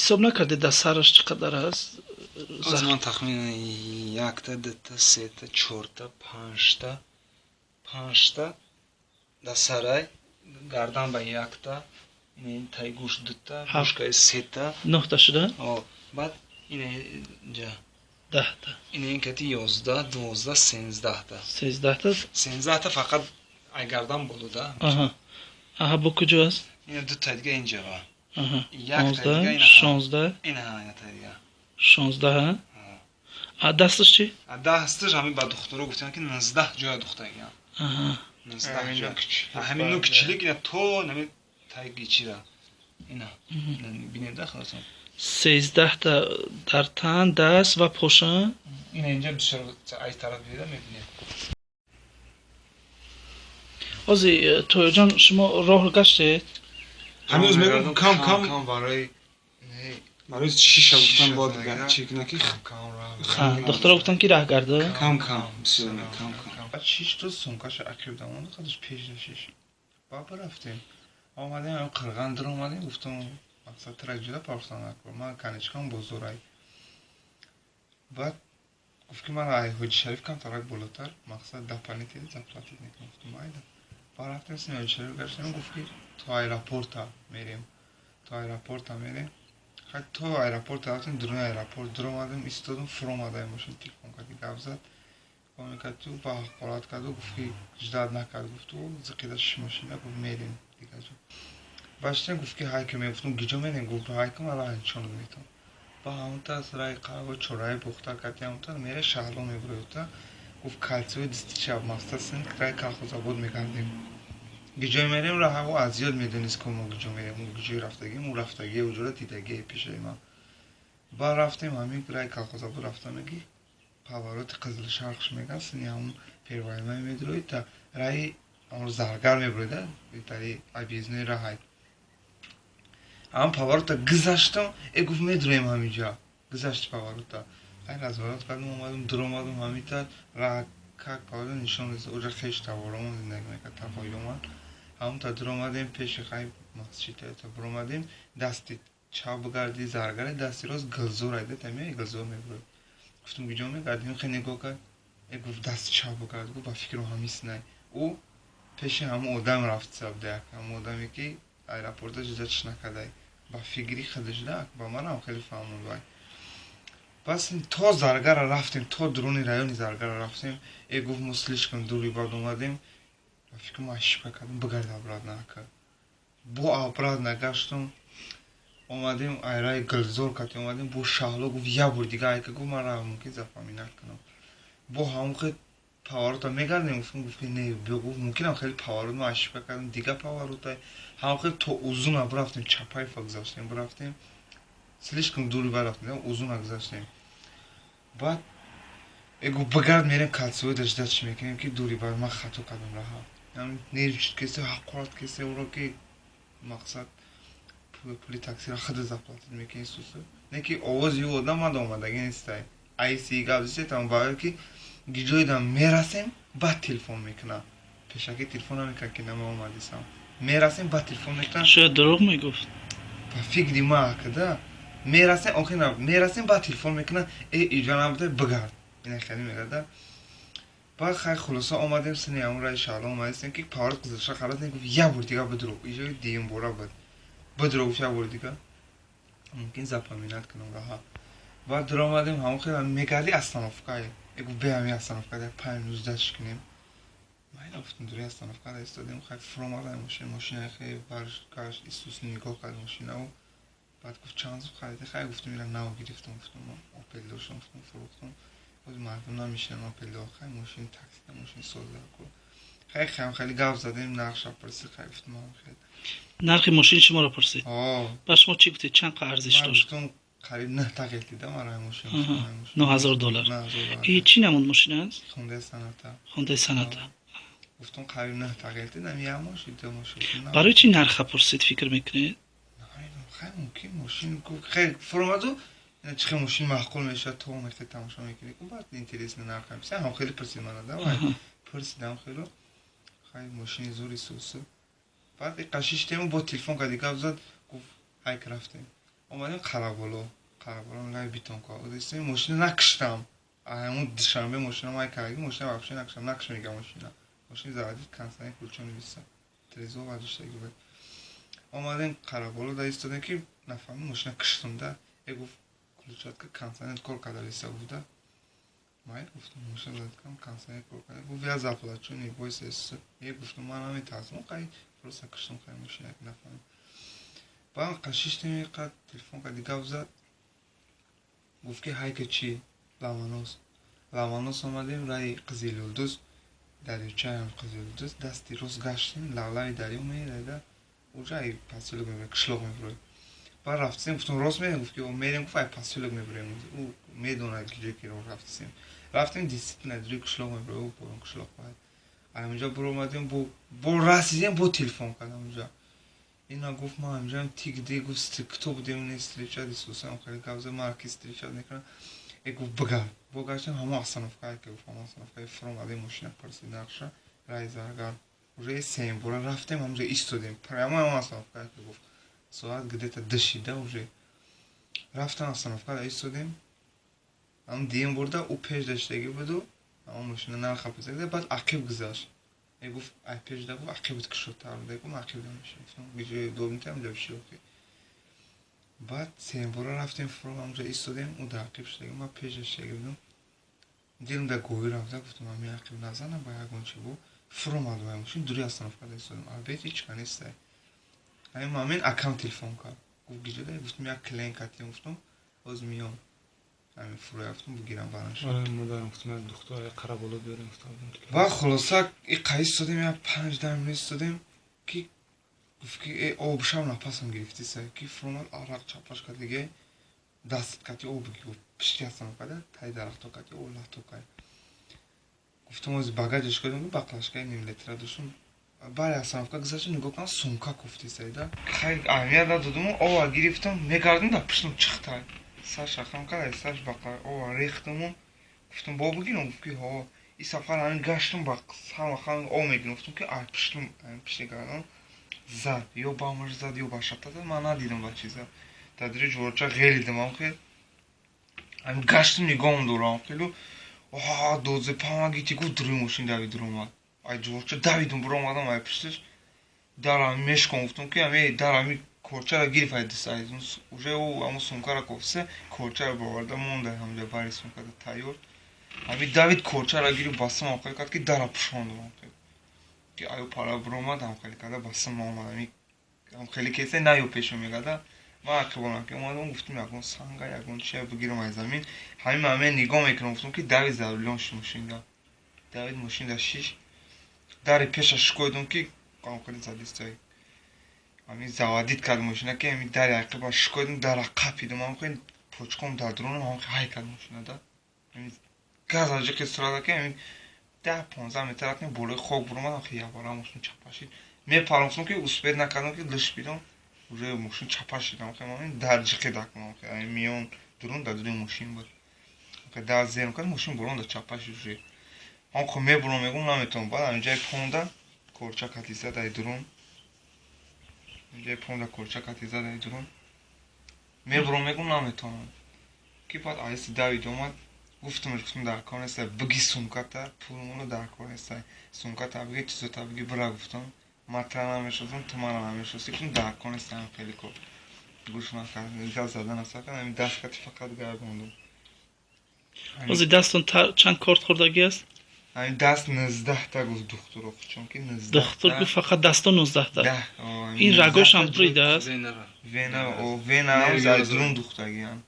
Ҳисоб накардед, дар сараш чӣ қадар аст? Аз ман тахминан якта, дута, сета, чорта, панҷта, панҷта дар сарай, гардан ба якта, ин таи гӯш дута, гӯшкаи сета. Нӯҳта шуда? Баъд ина ҷа. 10та. Ина ин кати 11, 12, 13та. 13та. 13та фақат ай гардан болода. Аҳа, бо куҷо аст? Ина дута дига инҷа ва. 15, 16. Ина якта дига. 16. А дасташ чӣ? Дасташ ҳамин ба духтуро гуфтанд, ки 19 ҷоя духтагиам. 19 ҷоя. Ҳамин нуки чилик ина то нами таи гичира. Ина бинеда халосам. 13та дар тан, даст ва поша. Ина инҷа бисёр ай тараф дида мебинед. Ҳозир, Тоҳирҷон, шумо роҳ гаштед? Ҳанӯз мегӯям, кам кам. Барои барои шиша гуфтан бояд чӣ кунад, ки Духтуро гуфтанд, ки раҳ гарда. Кам кам, бисёр кам кам. Баъд шиш рӯз сумкаша ақиб дамонда, худаш пеш шиш. Баъд рафтем, омадем, ҳам қирған даромадем. Гуфтам, мақсад трак ҷуда партофтан накор, ман конечкам бозорай. Баъд гуфт, ки ман ай Ҳоҷи Шариф камтарак болотар, мақсад, дополнительно заплатить мекунам. Гуфтам, майда. Баъд рафтем, сини Ҳоҷи Шариф гаштем. Гуфт, ки то аэропорта мерем, то аэропорта мерем. Хай, то аэропорта рафтем, дуруни аэропорт дуромадем, истодум, фуромадаи мошин, телефон карди, гап зад ту ба ҳақорат карду, гуфт, ки ждать накард, гуфту зиқида шиш мошина, гуфт, мерем дигар ҷо. Баштем, гуфт, ки ҳайка мегуфтум, гиҷо мерем? Гуфт, ҳайка ман раҳ нишон метам. Ба ҳамонта раи қарво чораи бухтар карди, ҳамонта мере, Шаҳло мебуроюта. Гуфт, кольцои дисти чап, мақсад, син раи Калхозобод мегардем. Гиҷое мерем, раҳаво аз ёд медонист, ки мо гиҷо мерем, гиҷои рафтагим, ӯ рафтагие, уҷора дидагие пешаи ман. Баъд рафтем, ҳамин раи Калхозобод рафта, меги повороти Қизилшарқш меган, сини ҳамун Первоюмай медуроид, та раи Заргар мебуроида, тари объездной раҳай. Ҳамн поворота гузаштам, э, гуфт, медуроем ҳаминҷа. Гузашти поворота, хай, разворот кардем, омадем, дуромадем ҳамита раҳ, как поворот нишон дод. Уҷа хеш таворомон зиндагӣ мекард, тафоёман. Ҳамонта дуромадем, пеши хай масҷида буромадем, дасти чап бигарди, Заргаре, дасти рост Гулзор айда, тамиа Гулзор мебуроид. Гуфтум, куҷо мегардем? Хе нигоҳ кард, э, гуфт, дасти чап бигард. Гуфт, ба фикрам ҳамис най. Ӯ пеши ҳамон одам рафт, сабда як ҳамон одаме, ки аэропорта ждатьш накардай, ба фикри худашда, ба манам хеле фаҳмонд вай. Пас то Заргара рафтем, то дуруни райони Заргара рафтем. Э, гуфт, мо слишком дури бад омадем, ба фикрам ошибка кардем, бигард обратно ака. Бо обратно гаштум, омадем, айраи Гулзор кати омадем, бо Шаҳло. Гуфт, як бор дига айка, гуфт, ман ра мумкин запоминать кунам. Бо ҳамон хел поворота мегардем, гуфтум. Гуфт, не, гуфт, мумкинам хеле поворот мо ошибка кардем, дига поворота. Ҳамон хел то Узуна бурафтем, Чапаева гузаштем, бурафтем, слишком дури барафтем, Узуна гузаштем. Баъд э, гуфт, бигард, мерем кольцевой, дажда чӣ мекунем, ки дури бад, ман хато кардам раҳа. Нервничать кесе, ҳақорат кесе ӯро, ки мақсад, пули таксиро худа заплатить мекунӣ сусу. Не ки овози ӯ одам мада омадагӣ нестай, айси гап зисетам, барое ки гиҷоидам мерасем, баъд телефон мекунам. Пешакӣ телефон намекард, ки нама омадисам. Мерасем, баъд телефон мекунам. Шояд дурӯғ мегуфт. Ба фикри ма акада мерасем, охир мерасем, баъд телефон мекунам: э, иҷо набуда, бигард. Ина хеле мегарда. Баъд хай, хулоса, омадем, сини ҳамон раи Шаҳло омадистем, ки поворот Қизилша халас. Гуфт, як бор дига бидуро, иҷои дуюм бора буд, бидуро, гуфт, як бор дига мумкин запоминать кунам раҳа. Баъд дуромадем, ҳамон хел мегарди, остановкае. Гуфт, бе ҳами остановка як 5 минут ждатьш кунем. Майна, гуфтум. Дури остановка истодем, хай, фуромада мошин, мошина хе баргашт, исус нигоҳ кард мошинау. Баъд гуфт, чанд зуд хариди? Хай, гуфтум, ира нав гирифтам, гуфтум, Опел доштам, гуфтум, фурӯхтам, боз мардум намешинан Опелдо, хай, мошини таксида, мошини созда. Хай, хеле гап задем, нархша пурсид. Хай, гуфтум, хел. Нархи мошини шуморо пурсид? Ба шумо чӣ гуфтед, чанд арзиш дошт? Гуфтум, қариб нӯҳта ғелтида мараи мошин. 9000 доллар. И чӣ намуд мошин аст? Хундаи Соната. Хундаи Соната. Гуфтум, қариб нӯҳта ғелтидам, як мошин, ду мошин. Барои чӣ нарха пурсид, фикр мекунед? Хай, мумкин мошин хел фуромаду, чӣ хел мошин маъқул мешавад, то мехе тамошо мекунӣ, баъд интересно нарха ҳам хеле пурсид мана да, пурсидам хело. Хай, мошини зури сусу. Баъд қашиштему, бо телефон карди, гап зад, гуфт, ҳайк, рафтем. Омадем Қараболо, Қараболо лаи битонка истем. Мошина накиштам, ҳамун Душанбе мошина май кардаги, мошина вообще накиштам. Накиш мега мошина, мошини заводит, кондиционер кулчо нивиса, трезо вардоштаги буд. Омадем Қараболо да истодем, ки нафаҳмид, мошина киштум да. Э, гуфт, ключатка, кондиционер кор карда лиса гуфта. Май гуфтам, мошина задкам, кондиционер кор карда. Гуфт, я заплачу, не бойся. Э, гуфтам, ман наметарсам, қай просто киштум, қай мошина нафаҳмид. Баъд қашиштем, қад телефон карди, гап зад, гуфт ки ҳайка чи Ламанос. Ламанос омадем, раи Қизилюлдуз, дарёчаам Қизилюлдуз, дасти рост гаштем, лавлави дарё мерада, уҷа ай посёлок мебурем, қишлоқ мебурем. Баъд рафтем, гуфтам, рост мерем? Гуфт ки мерем, гуфт, ай посёлок мебурем. Ӯ медонад ки ҷое ки роҳ рафтем. Рафтем, действительно ҷои қишлоқ мебурем, поён қишлоқ. Баъд ай онҷа буромадем, бо расидем, бо телефон кардам унҷа. Ина гуфт, ман инҷам, ты где? Гуфт, кто будем не встречать Иисусам. Хеле гап зад, мара ки встречать мекунам. Э, гуфт, бигард. Бо гаштем, ҳамон остановка ки гуфт, ҳамон остановка фуромадем, мошина пурсид нақша, раи Заргар. Уже сеюм бора рафтем, ҳамонҷо истодем, прямо ҳамон остановка ки гуфт. Соат где-то 2 шида уже рафтам, остановка истодем. Ҳам дием бурда, ӯ пеш даштагӣ буду, ҳамон мошина нарха пурсида, баъд ақиб гузашт. Э, гуфт, ай пеш да, гуфт, ақибат кушодтар буда. Гуфт, ақиб да мешин. Гуфтам, ҷои удобнитар ҳамҷо биши, окей. Баъд сеюм бора рафтем, фуро ҳамҷо истодем, ӯ дар ақиб шудагӣ, ман пеш даштагӣ будам. Дилам дар гоҳӣ рафта, гуфтам, ами ақиб назанам ба ягон чи. Бу фуромадам ай мошин, дури остановка да истодем, албет ҳеч ка нестай. Ҳамин момент акам телефон кард, гуфт, гиҷода? Гуфтам, як клиент катем, гуфтам, боз миём. Ҳамин фуро рафтам, бигирам барам. Модарам гуфтам, як духтари Қараболо биёрем. Ва хулоса, и қа истодем, як 5-10 минут истодем, ки гуфт ки э, обшам нафасам гирифтиса, ки фуромад, арақ чапаш кард, диге дастат кати об биги, гуфт, пишти остановка да таи дарахто кати об лато кард. Гуфтам, ози багажаш кардам, баклажкаи ним литра доштам. Бари остановка гузаштам, нигоҳ кардам, сумка куфтисайда. Хай, аҳамият надодуму ова гирифтам, мегардам, дар пуштам чихтай. Сарша хам кард, сарш бақа ова рехтаму, гуфтам, бо бигирам? Гуфт ки ҳо. И сафар ҳамин гаштам, ба сама хам об мегирам, гуфтам, ки ай пуштам, пишти гардам зад, ё ба маш зад, ё ба шапта зад, ман надидам ба чи зад. Дар дири ҷуворча ғелидам, ам хел ҳамин гаштам, нигоҳам дорам, хелу дозе помогите, гуфт, дуруи мошин давид, дуромад. Ай ҷуворча давидум, буромадам ай пушташ, дар ҳами мешкон, гуфтам ки ами дар ҳами корчаро гирифт ай дис, ай уже ӯ ҳамон сумкаро кофиса, корчаро боварда монда ҳамҷа, бари сумкада тайёр. Ҳами давид, корчаро гирифт, басам ҳам кард, ки дара пӯшондум, ки аю пара буромад, ҳам хеле карда басам омад. Ами ҳам хеле кесе на ё пешо мегада. Ман ақибонам ки омадам, гуфтам, ягон санга, ягон чия бигирам аз замин. Ҳамин мамин нигоҳ мекунам, гуфтам, ки давид за рулём ши мошинда, давид мошинда шиш, дари пеша шикоидум, ки хеле задистай. Ҳамин заводить кард мошина, ки ҳамин дари ақиба шикоидум, дара қапидум, ҳам хеле почком дар дурунам, ҳам ҳай кард мошина да. Ҳамин газ аҷиқи сурата, ки ҳамин 10-15 метр рафтем, болои хок буромадам, хеле ябара мошин чапа шид. Мепарам, гуфтам, ки успеть накардам, ки лиш бидам, уже мошин чапа шидам. Дар ҷиқи дакунам, миён дурун дар дури мошин буд, дар зерм кард, мошин бурон да чапа шид уже. Ҳам хо мебурам, мегум, наметавонам. Баъд ҳаминҷаи понда корча кати зад ай дурун, ҷои понда корча кати зад ай дурун. Мебурам, мегум, наметавонам, ки баъд аиси давид омад. Гуфтамш, гуфтам, дар кор неста, биги сумката, пулмоно дар кор неста, сумката биги, чизота биги, бира. Гуфтам, ман тра намешносам, ту мара намешноси. Гуфтам, дар кор неста, ҳам хеле кор гӯш накард, гап зада насакард. Ҳамин даст кати фақат гардондум. Ҳозир дастон чанд корт хӯрдагӣ аст? Ҳамин даст 19-та, гуфт духтуро, чунки Духтур гуфт, фақат дасто 19-та. Ин рагошам буридааст. Вена, вена дурун духтагиам.